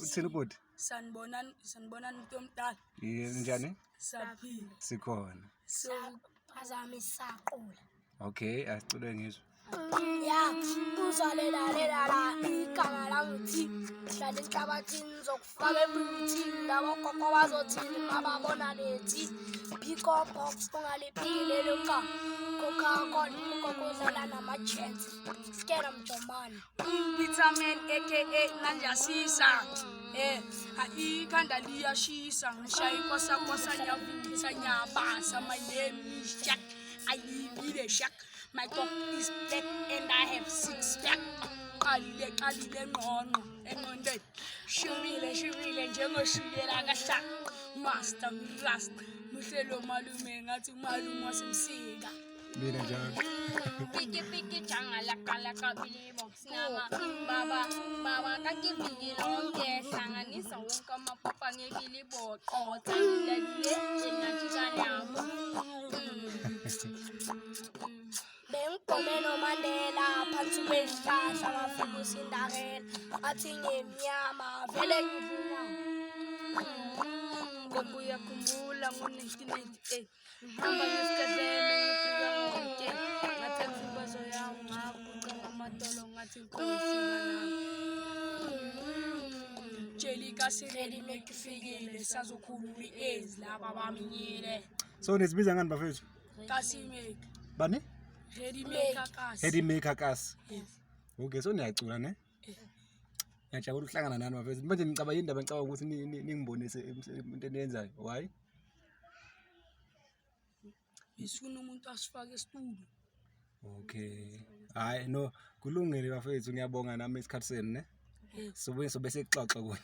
Uthini ubhuti? Sanibonani, sanibonani mntu omdala. Njani? Saphila. Sikhona. So Phazamisa qula. Okay, asicule ngizwe. Ya, uzalelalela igama langithi hlala enhlabathini zokufaka embuthini labogogo bazothini mababona lethi phiko box ungaliphiki lelo ca Coca-Cola ugogo udlala nama-chance skena mjomane. Peterman aka Nanjasisa. Ikhanda liyashisa, ngishaya ikwasa kwasa nyavisa nyabasa. My name is Jack. I live in a shack. My dog is black and I have six pack. Qalile qalile ngqongqo engqondweni. Shubile shubile njengoshukela kahlaka. Master Rasta. Muhle lo malume ngathi umalume wasemsika. Mina njalo. Piki piki janga laka laka bili box nama baba baba kakiviki lonke hlanganisa wonke amapapa ngebili boqo thandile enajikanyamo. Bengigome noMandela phansi kwesihlahla ngafika uSindarela athi ngimnyama vele ngivuma. Ngoba uyakhumbula ngo-1998 ngihamba ngesigedleme ngifika ngonke ngathatha imbazo yami ngaguqa ngamadolo ngathi nkosi nganami. Tsheli kasiredi mekufikile sazokhulula i-AIDS laba baminyile. So nizibiza ngani bafethu? Kasimake. Bani? Ready maker kasi. Heady Maker Kasi. Yes. Okay, so niyacula ne? Ngiyajabula ukuhlangana nani bafethu. Manje nicabanga indaba ngicabanga ukuthi ningibonise into eniyenzayo. Why? Isifuna umuntu asifake esitulo. Okay. Hayi no, kulungile bafethu, ngiyabonga nami isikhathi senu ne. Sobe sobe sexoxa kunye.